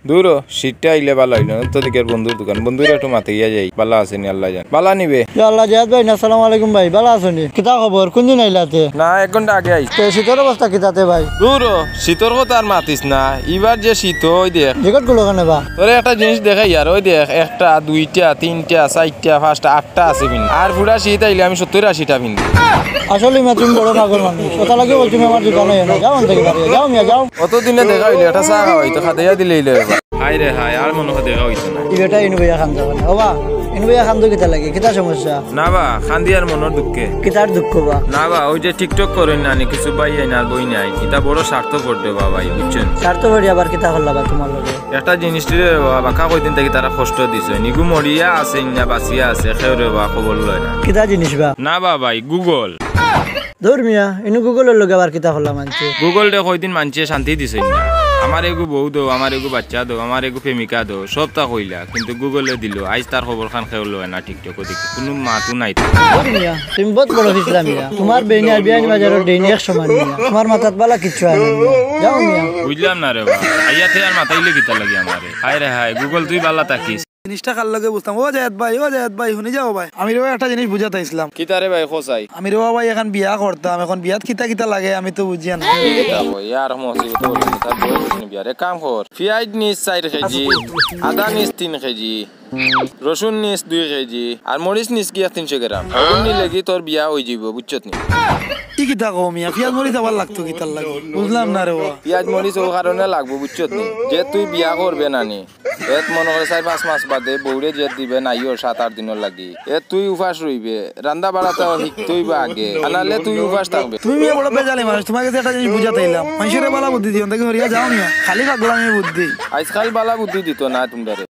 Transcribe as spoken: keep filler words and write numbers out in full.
দূর ও, শীতটা আইলে বালা অইলো না, তো দিকের বন্ধুর দোকান, বন্ধুরে একটু মাতিয়া যাই, বালা আছে নি আল্লায় জানে। বালা নি বে? ইয়া আল্লাহ, জাহেদ ভাই, আসসালামু আলাইকুম ভাই, বালা আছো নি? কিতা খবর? কুন দিন আইলাতে? না, এক ঘন্টা আগে আইছি। তে শীতর অবস্থা কিতাতে ভাই? দূর ও, শীতর কথা আর মাতিস না, ইবার যে শীত, ওই দেখ। জ্যাকেট গুলো কেনে বা? তোরে একটা জিনিস দেখাই আর, ওই দেখ, একটা, দুইটা, তিনটা, চাইরটা, পাঁচটা, আটটা আছে পিন্দা। আর পুরা শীত আইলে আমি সত্তর আশিটা পিন্দি। আসলে মিয়া, তুমি বড় পাগল মানুষ। কথা লাগে বলছি, তুমি আমার দোকানে এনো। যাও অন থাকি বাড়ি, যাও মিয়া, যাও। অত দিনে দেখা অইলে একটা চা খাওয়াই তো, খাদাইয়া দিলে অইলো। হায় রে হায়, আর মনো অয় দেখা অইতো না। ই বেটা ইনু ভাইয়া কান্দো কেনে? ও বা, ইনু ভাইয়া কান্দো কিতা লাগি? কিতা সমস্যা? না বা, কান্দি আর মনর দুঃখে। কিতার দুঃখ বা? না বা, ওই যে TikTok করইন না নি, কিছু ভাইয়াইন আর বইনাইন, ইতা বড় স্বার্থপর রে বা ভাই, বুঝছইন? স্বার্থপর আবার কিতা করলা বা তুমার লগে? একটা জিনিস রে বা, বাক্কা কয়দিন থাকি তারা কষ্ট দিছে। নিগু মরিয়া আছে, ইন্না বাঁচিয়া আছে, কেউ রে বা খবর লয় না। কিতা জিনিস বা? না বা ভাই, Google। ধুর মিয়া, ইনু Google-র লগে আবার কিতা করলা মানষে? Google-রে কয়দিন মানষে শান্তি দিছইন না। আমার এগু বউ দেও, আমার এগু বাচ্চা দেও, আমার এগু প্রেমিকা দেও, সবতা কইলা, কিন্তু Google-এ দিলো, আইজ তার খবর খান কেউ লয় না, TikTok-ও দেখি, কুনু মাতও নাই তো। ধুর মিয়া, তুমি বউত বড় ফিছলা মিয়া। তুমার বেইন আর বিয়ানীবাজারর ডেইন এক সমান মিয়া। তুমার মাথাত বালা কিচ্ছু আয় না মিয়া। যাও মিয়া। বুঝলাম না রে বা, আইয়া তে আর মাতাইলে কিতা লাগি আমারে? হায় রে হায়, Google তুই বালা থাকিস। জিনিসটা কার লগে বুঝতাম? ও জায়েদ ভাই, ও জায়েদ ভাই, হুনি যাও ভাই। আমি রে বা একটা জিনিস বুঝাত আইছলাম। কিতা রে ভাই, কও চাই? আমি রে বা ভাই অখন বিয়া করতাম, অখন বিয়াত কিতা কিতা লাগে আমি তো বুঝিয়ার না। কিতা কও, ইয়ার মুসিবত অইলো, তার বয়স অইছে নি বিয়ার। এক কাম কর, পিয়াইজ নিস চাইর কেজি, আদা নিস তিন কেজি, রসুন নিস দুই কেজি, আর মরিচ নিস গিয়া তিনশো গ্রাম। অগুন নিলে গি তোর বিয়া অইযিবো, বুঝছত নি? ই কিতা কও মিয়া, পিয়াইজ মরিচ আবার লাগতো কিতার লাগি? বুঝলাম না রে বা। পিয়াইজ মরিচ অউ কারণে লাগবো, বুঝছত নি? যে তুই বিয়া করবে না নি, এত মনো করে চাইর পাঁচ মাস বাদে বউরে জেদ দিবে নাইও সাত আট দিনর লাগি। এ তুই উপাস রইবে, রান্দা বাড়া তো হিকতে অইবো আগে, আনালে তুই উপাস থাকবে। তুমি মিয়া বড় বেজালি মানুষ, তুমার গেছে একটা জিনিস বুঝাত আইলাম। মানষরে বালা বুদ্ধি দিও, দেখি হরিয়া যাও মিয়া, খালি পাগলামি বুদ্ধি। আইজকাল বালা বুদ্ধি দিত না তুমরারে।